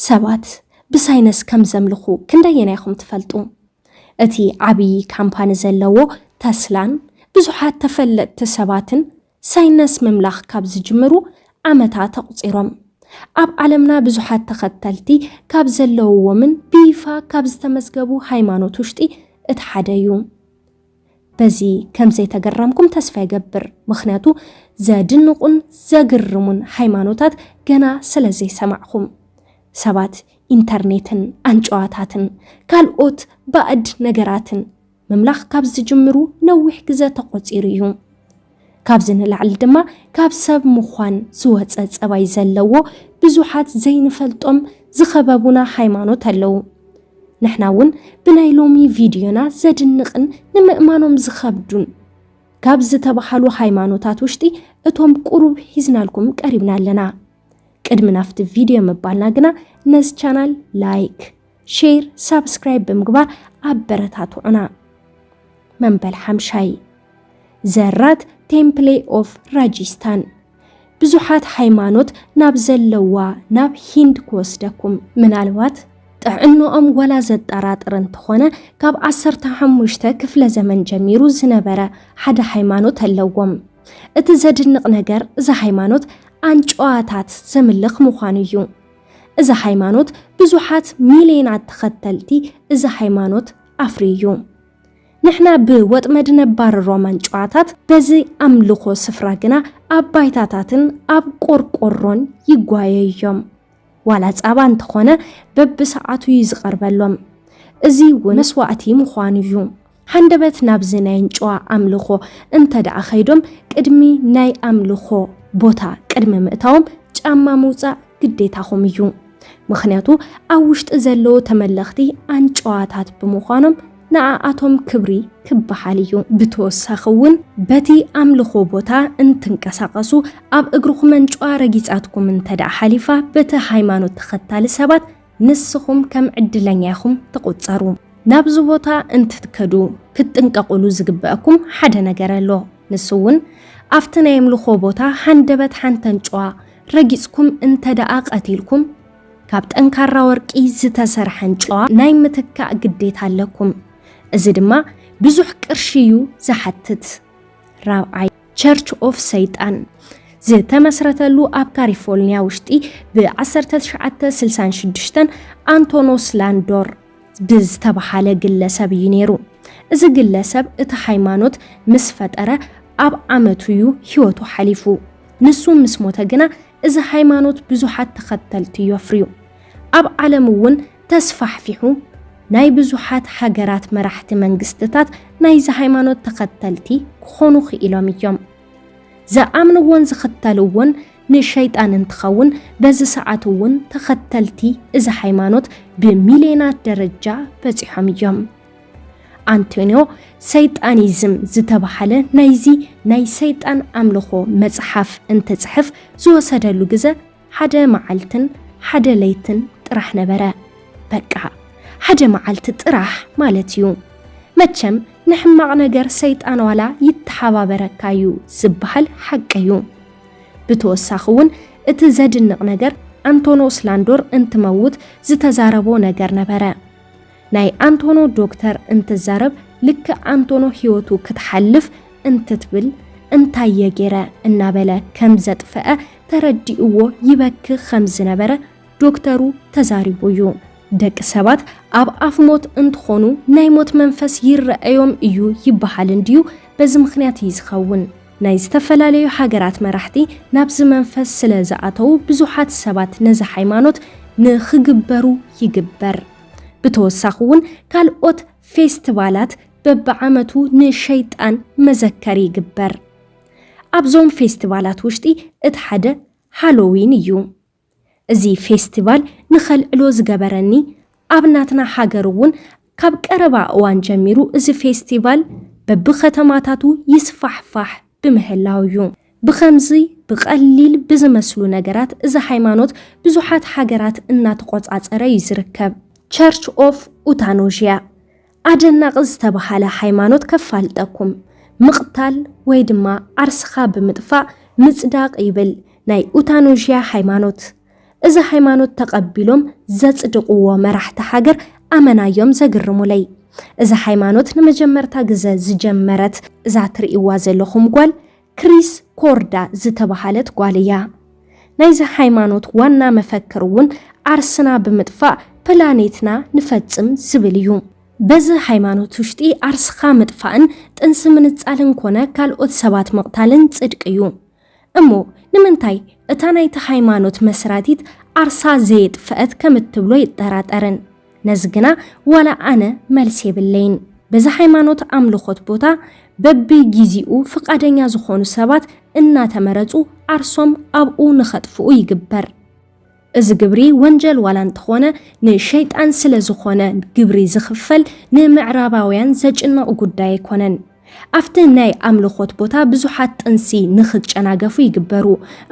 ሰባት ብሳይነስ ከም ዘምልኹ ክንደየናይ ኢኹም ትፈልጡ? እቲ ዓብዪ ካምፓኒ ዘለዎ ተስላን ብዙሓት ተፈለጥቲ ሰባትን ሳይነስ ምምላኽ ካብ ዝጅምሩ ዓመታት ኣቑጺሮም። ኣብ ዓለምና ብዙሓት ተኸተልቲ ካብ ዘለውዎምን ብይፋ ካብ ዝተመዝገቡ ሃይማኖት ውሽጢ እቲ ሓደ እዩ። በዚ ከም ዘይተገረምኩም ተስፋ ይገብር፣ ምኽንያቱ ዘድንቑን ዘግርሙን ሃይማኖታት ገና ስለ ዘይሰማዕኹም። ሰባት ኢንተርኔትን ኣንጨዋታትን ካልኦት ባእድ ነገራትን ምምላኽ ካብ ዝጅምሩ ነዊሕ ግዘ ተቖጺሩ እዩ። ካብዚ ንላዕሊ ድማ ካብ ሰብ ምዃን ዝወፀ ፀባይ ዘለዎ ብዙሓት ዘይንፈልጦም ዝኸበቡና ሃይማኖት ኣለዉ። ንሕና እውን ብናይ ሎሚ ቪድዮና ዘድንቕን ንምእማኖም ዝኸብዱን ካብ ዝተባሃሉ ሃይማኖታት ውሽጢ እቶም ቁሩብ ሒዝናልኩም ቀሪብና ኣለና። ቅድሚ ናብቲ ቪድዮ ምባልና ግና ነዚ ቻናል ላይክ፣ ሼር፣ ሳብስክራይብ ብምግባር ኣበረታትዑና። መንበል ሓምሻይ፣ ዘ ራት ቴምፕሌ ኦፍ ራጂስታን። ብዙሓት ሃይማኖት ናብ ዘለዋ ናብ ሂንድ ክወስደኩም። ምናልባት ጥዕንኦም ወላ ዘጠራጥር እንተኾነ፣ ካብ ዓሰርተ ሓሙሽተ ክፍለ ዘመን ጀሚሩ ዝነበረ ሓደ ሃይማኖት ኣለዎም። እቲ ዘድንቕ ነገር፣ እዚ ሃይማኖት ኣንጨዋታት ዘምልኽ ምዃኑ እዩ። እዚ ሃይማኖት ብዙሓት ሚልዮናት ተኸተልቲ እዚ ሃይማኖት ኣፍርዩ እዩ። ንሕና ብወጥመድ ነባርሮም ኣንጨዋታት፣ በዚ ኣምልኾ ስፍራ ግና ኣብ ባይታታትን ኣብ ቆርቆሮን ይጓየዩ እዮም። ዋላ ጻባ እንተኾነ በብሰዓቱ እዩ ዝቐርበሎም። እዚ እውን መስዋእቲ ምዃኑ እዩ። ሃንደበት ናብዚ ናይ ኣንጨዋ ኣምልኾ እንተ ደኣ ኸይዶም፣ ቅድሚ ናይ ኣምልኾ ቦታ ቅድሚ ምእታዎም ጫማ ምውጻእ ግዴታኹም እዩ። ምኽንያቱ ኣብ ውሽጢ ዘለዉ ተመለኽቲ ኣንጨዋታት ብምዃኖም ንኣኣቶም ክብሪ ክበሃል እዩ። ብተወሳኺ እውን በቲ ኣምልኾ ቦታ እንትንቀሳቐሱ ኣብ እግርኹም ኣንጨዋ ረጊጻትኩም እንተ ደኣ ሓሊፋ በቲ ሃይማኖት ተኸታሊ ሰባት ንስኹም ከም ዕድለኛ ኢኹም ትቑጸሩ። ናብዚ ቦታ እንትትከዱ ክትጥንቀቑሉ ዝግበኣኩም ሓደ ነገር ኣሎ። ንሱ እውን ኣብቲ ናይ ኣምልኾ ቦታ ሃንደበት ሓንቲ ኣንጭዋ ረጊጽኩም እንተ ደኣ ቀቲልኩም፣ ካብ ጠንካራ ወርቂ ዝተሰርሐ ኣንጭዋ ናይ ምትካእ ግዴታ ኣለኩም። እዚ ድማ ብዙሕ ቅርሺ እዩ ዝሓትት። ራብዓይ፣ ቸርች ኦፍ ሰይጣን ዝተመስረተሉ ኣብ ካሊፎርኒያ ውሽጢ ብ ዓሰርተ ትሽዓተ ስልሳን ሽዱሽተን ኣንቶኖስ ላንዶር ብዝተባሃለ ግለሰብ እዩ ነይሩ። እዚ ግለሰብ እቲ ሃይማኖት ምስ ፈጠረ ኣብ ዓመቱ እዩ ህይወቱ ሓሊፉ። ንሱ ምስ ሞተ ግና እዚ ሃይማኖት ብዙሓት ተኸተልቲ እዩ ኣፍርዩ። ኣብ ዓለም እውን ተስፋሕፊሑ፣ ናይ ብዙሓት ሃገራት መራሕቲ መንግስትታት ናይዚ ሃይማኖት ተኸተልቲ ክኾኑ ክኢሎም እዮም። ዝኣምንዎን ዝኽተልዎን ንሸይጣን እንትኸውን፣ በዚ ሰዓት እውን ተኸተልቲ እዚ ሃይማኖት ብሚልዮናት ደረጃ በጺሖም እዮም። ኣንቶንዮ ሰይጣኒዝም ዝተባህለ ናይዚ ናይ ሰይጣን ኣምልኾ መጽሓፍ እንትጽሕፍ ዝወሰደሉ ግዘ ሓደ መዓልትን ሓደ ለይትን ጥራሕ ነበረ። በቃ፣ ሓደ መዓልቲ ጥራሕ ማለት እዩ። መቸም ንሕማቕ ነገር ሰይጣን ዋላ ይተሓባበረካ እዩ ዝበሃል ሓቂ እዩ። ብተወሳኺ እውን እቲ ዘድንቕ ነገር ኣንቶኖስ ላንዶር እንትመውት ዝተዛረቦ ነገር ነበረ። ናይ ኣንቶኖ ዶክተር እንትዛረብ ልክዕ ኣንቶኖ ህይወቱ ክትሓልፍ እንትትብል እንታይ እየ ገይረ እናበለ ከም ዘጥፈአ ተረዲእዎ ይበኪ ከም ዝነበረ ዶክተሩ ተዛሪቡ እዩ። ደቂ ሰባት ኣብ ኣፍ ሞት እንትኾኑ ናይ ሞት መንፈስ ይረኣዮም እዩ ይበሃል እንድዩ። በዚ ምኽንያት እዩ ዝኸውን። ናይ ዝተፈላለዩ ሃገራት መራሕቲ ናብዚ መንፈስ ስለ ዝኣተዉ ብዙሓት ሰባት ነዚ ሃይማኖት ንኽግበሩ ይግበር። ብተወሳኺ እውን ካልኦት ፌስቲቫላት በብዓመቱ ንሸይጣን መዘከሪ ይግበር። ኣብዞም ፌስቲቫላት ውሽጢ እቲ ሓደ ሃሎዊን እዩ። እዚ ፌስቲቫል ንኸልዕሎ ዝገበረኒ፣ ኣብ ናትና ሃገር እውን ካብ ቀረባ እዋን ጀሚሩ እዚ ፌስቲቫል በብኸተማታቱ ይስፋሕፋሕ ብምህላው እዩ። ብኸምዚ ብቐሊል ብዝመስሉ ነገራት እዚ ሃይማኖት ብዙሓት ሃገራት እናተቖጻጸረ እዩ ዝርከብ። ቸርች ኦፍ ኡታኖዥያ ኣደናቒ ዝተባህለ ሃይማኖት ከፋልጠኩም። ምቕታል ወይ ድማ ዓርስኻ ብምጥፋእ ምጽዳቕ ይብል ናይ ኡታኖዥያ ሃይማኖት። እዚ ሃይማኖት ተቐቢሎም ዘጽድቕዎ መራሕቲ ሃገር ኣመና እዮም ዘግርሙለይ። እዚ ሃይማኖት ንመጀመርታ ግዘ ዝጀመረት እዛ ትርእይዋ ዘለኹም ጓል ክሪስ ኮርዳ ዝተባሃለት ጓል እያ። ናይዚ ሃይማኖት ዋና መፈክር እውን ዓርስና ብምጥፋእ ፕላኔትና ንፈጽም ዝብል እዩ። በዚ ሃይማኖት ውሽጢ ዓርስኻ ምጥፋእን ጥንሲ ምንጻልን ኮነ ካልኦት ሰባት ምቕታልን ጽድቂ እዩ። እሞ ንምንታይ እታ ናይቲ ሃይማኖት መስራቲት ዓርሳ ዘየጥፈአት ከም እትብሎ ይጠራጠርን። ነዚ ግና ዋላ ኣነ መልሲ የብለይን። በዚ ሃይማኖት ኣምልኾት ቦታ በቢ ጊዜኡ ፍቓደኛ ዝኾኑ ሰባት እናተመረጹ ዓርሶም ኣብኡ ንኸጥፍኡ ይግበር። እዚ ግብሪ ወንጀል ዋላ እንተኾነ ንሸይጣን ስለ ዝኾነ ግብሪ ዝኽፈል ንምዕራባውያን ዘጭንቕ ጉዳይ ኣይኮነን። ኣብቲ ናይ ኣምልኾት ቦታ ብዙሓት ጥንሲ ንኽጨናገፉ ይግበሩ።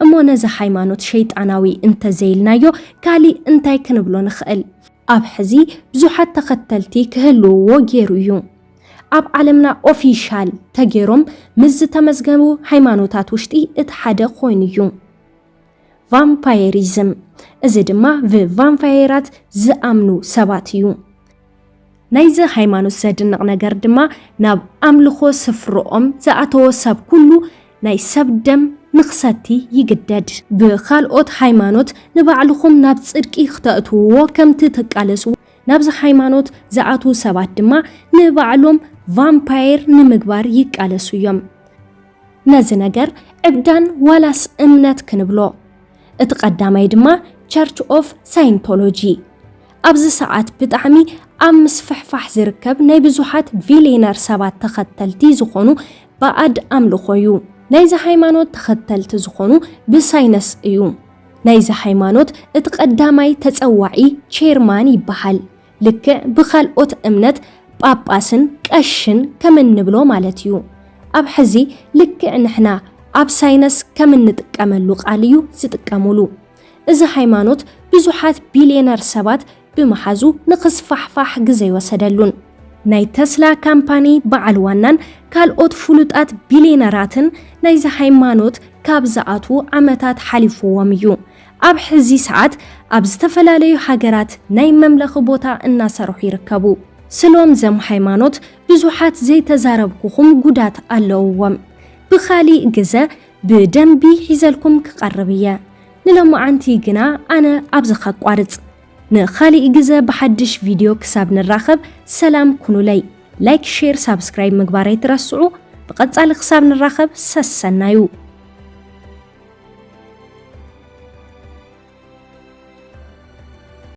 እሞ ነዚ ሃይማኖት ሸይጣናዊ እንተዘይልናዮ ካሊእ እንታይ ክንብሎ ንኽእል? ኣብ ሕዚ ብዙሓት ተኸተልቲ ክህልውዎ ገይሩ እዩ። ኣብ ዓለምና ኦፊሻል ተገይሮም ምስ ዝተመዝገቡ ሃይማኖታት ውሽጢ እቲ ሓደ ኮይኑ እዩ። ቫምፓየሪዝም፣ እዚ ድማ ብቫምፓየራት ዝኣምኑ ሰባት እዩ። ናይዚ ሃይማኖት ዘድንቕ ነገር ድማ ናብ ኣምልኾ ስፍርኦም ዝኣተወ ሰብ ኩሉ ናይ ሰብ ደም ንኽሰቲ ይግደድ። ብኻልኦት ሃይማኖት ንባዕልኹም ናብ ጽድቂ ክተእትውዎ ከምቲ ትቃለስዎ ናብዚ ሃይማኖት ዝኣትዉ ሰባት ድማ ንባዕሎም ቫምፓየር ንምግባር ይቃለሱ እዮም። ነዚ ነገር ዕብዳን ዋላስ እምነት ክንብሎ? እቲ ቀዳማይ ድማ ቸርች ኦፍ ሳይንቶሎጂ። ኣብዚ ሰዓት ብጣዕሚ ኣብ ምስፍሕፋሕ ዝርከብ ናይ ብዙሓት ቢልየነር ሰባት ተኸተልቲ ዝኾኑ ባዕድ ኣምልኾ እዩ። ናይዚ ሃይማኖት ተኸተልቲ ዝኾኑ ብሳይነስ እዩ። ናይዚ ሃይማኖት እቲ ቀዳማይ ተጸዋዒ ቼርማን ይበሃል። ልክዕ ብኻልኦት እምነት ጳጳስን ቀሽን ከም እንብሎ ማለት እዩ። ኣብ ሕዚ ልክዕ ንሕና ኣብ ሳይነስ ከም እንጥቀመሉ ቃል እዩ ዝጥቀሙሉ። እዚ ሃይማኖት ብዙሓት ቢልየነር ሰባት ብምሓዙ ንኽስፋሕፋሕ ግዘ ይወሰደሉን። ናይ ተስላ ካምፓኒ በዓል ዋናን ካልኦት ፍሉጣት ቢልየነራትን ናይዚ ሃይማኖት ካብ ዝኣትዉ ዓመታት ሓሊፍዎም እዩ። ኣብ ሕዚ ሰዓት ኣብ ዝተፈላለዩ ሃገራት ናይ መምለኺ ቦታ እናሰርሑ ይርከቡ። ስሎም ዘም ሃይማኖት ብዙሓት ዘይተዛረብኩኹም ጉዳት ኣለውዎም። ብኻሊእ ግዘ ብደንቢ ሒዘልኩም ክቐርብ እየ። ንሎማዓንቲ ግና ኣነ ኣብዚ ከቋርጽ። ንኻሊእ ግዘ ብሓድሽ ቪድዮ ክሳብ ንራኸብ ሰላም ኩኑለይ። ላይክ፣ ሼር፣ ሳብስክራይብ ምግባር ኣይትረስዑ። ብቐጻሊ ክሳብ ንራኸብ ሰሰናዩ።